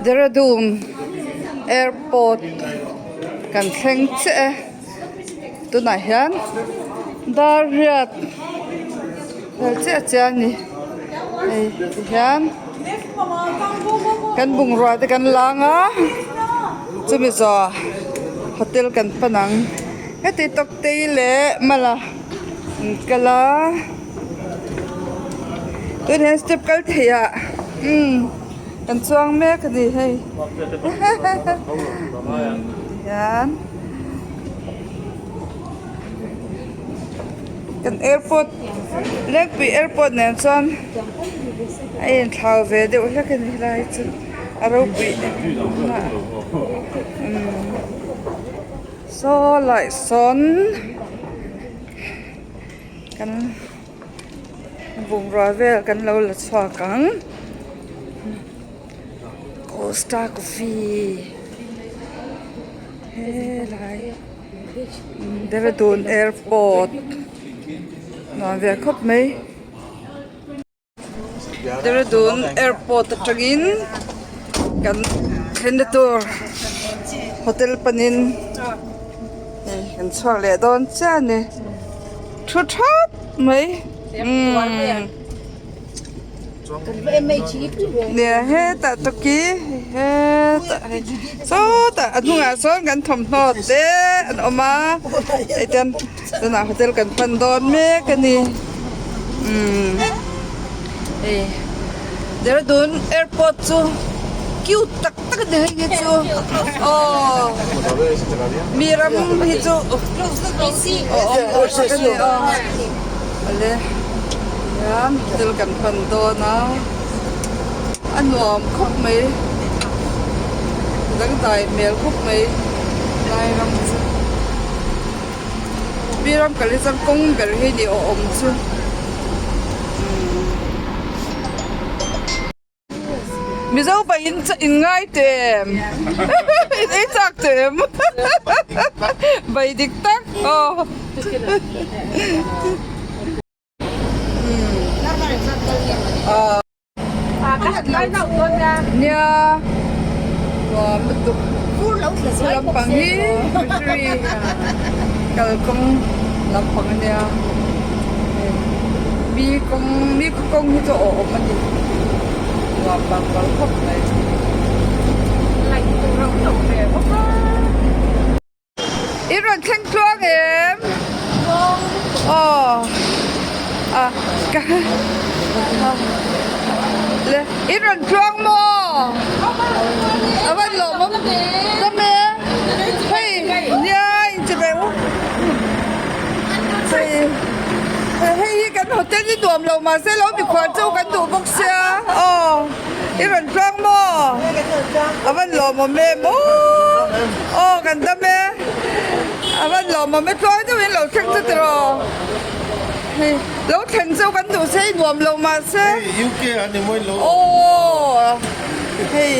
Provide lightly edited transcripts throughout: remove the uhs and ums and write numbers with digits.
Dehradun airport kan thleng chiah e tunah hian dar riat vel chiah chiah a ni hei tihian kan bungrua te kan lang a chumi zawhah hotel kan pan ang heti tawk tei leh mala an kal a. Tun hian step kal theih ah umm kan chuang mek a ni hei tihian kan airport Lengpui airport nen chuan a inthlau ve deuh hlek a ni helai chu a ropui umm saw lai sawn. Kan bungrua vel kan lo la chhuak ang costa coffee helai Dehradun airport nuam ve khawp mai. Dehradun airport atangin kan thlenna tur hotel panin hei kan chhuak leh dawn chiah a ni thu thap mai umm nia hetah tawki hetah hei sawtah a hnungah sawn kan thawmhnaw te an awm a hei chuan. Tunah hotel kan pan dawn mek a ni umm hei Dehradun airport chu cute tak tak a ni hei hi chu aw mi ram hi chu aw awm tak a ni aw awle hian hotel kan pan dawn a a nuam khawp mai dangdai hmel khawp mai lai ram chu. Mi ram kal hi chuan kawng ber hi ni awm chu Mizo pa in in ngai teh em in ei chak teh em bai dik tak aw. Nia nuam lutuk chu lampang hi fishery kalkawng lampang ania mi kawng mi khaw kawng hi chu a awm a ni nuam bang bang khawp mai. I rawn thleng tluang em? Aw a ka le i rawn tluang maw? A van lawm awm dam e hei nia in che ve u hei hei hi kan hotel hi nuam lo mahse lo mikhual chu kan duh bawk sia aw. I rawn tluang maw? A van lawmawm em aw! Aw kan dam e. A van lawmawm e tluang deuhin lo thleng chu tiraw. Hei lo thleng chu kan duh se i nuam lo mahse. UK ah ni mawi lo. Aw hei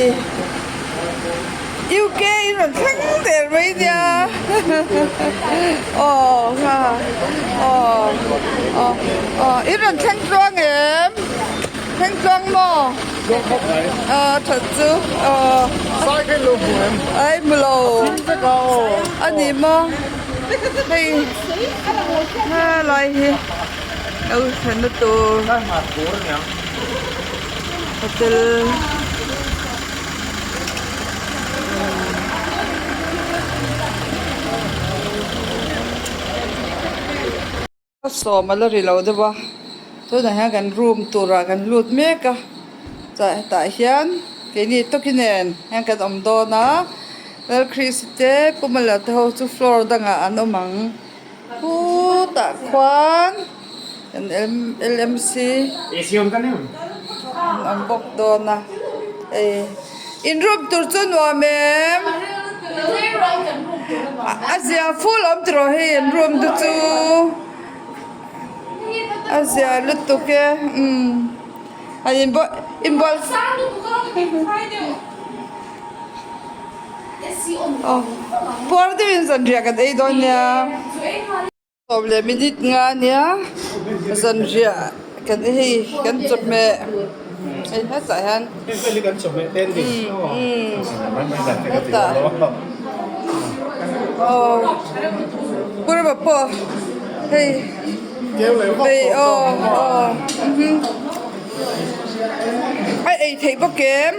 UK in rawn thleng der mai nia. Aw ha aw aw aw i rawn thleng tluang em? Thleng tluang maw? Tluang khawp mai. A that chu. Sai kha ilo hmu em? Ai hmu lo. A fim vek a aw. A ni maw? Hei helai hi lo thlenna tur. Sai hmat tur a niang. Hotel. Sawm a la ri lo deuh a tunah hian kan room turah kan lut mek a chah hetah hian keini tawki nen hian kan awm dawn a Lalchris te Pu Mala te ho chu floor dangah an awm ang khutah khuan kan L_M_C an awm bawk dawn a hei in room tur chu nuam em a zia full awm tiraw hei an room te chu a zia lutuk e umm an inbual inbual aw puar deuhin zanriah kan ei dawn nia. Sawm leh minute nga ania zanriah kan hei kan chawhmeh. Hei hetah hian hetah aw Pu Rema pawh hei hei aw aw a ei theih bawk em?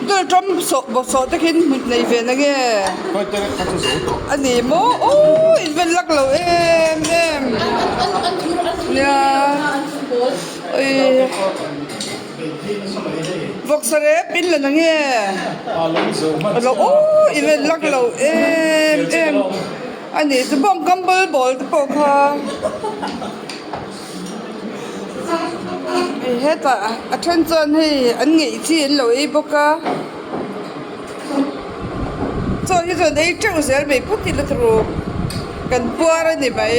Donald Trump sawh bawhsawh te khin hmut nei ve na nge a ni maw aww in vel lak lo em em nia ui vawksa rep in la na nge alo aww in vel lak lo em em a ni chu bawng kam bal bawl te pawh kha. Hetah a then chuan hei an ngeih chi an lo ei bawk a chaw hi chuan ei teuh zel mai phawt ila turu kan puar a ni mai.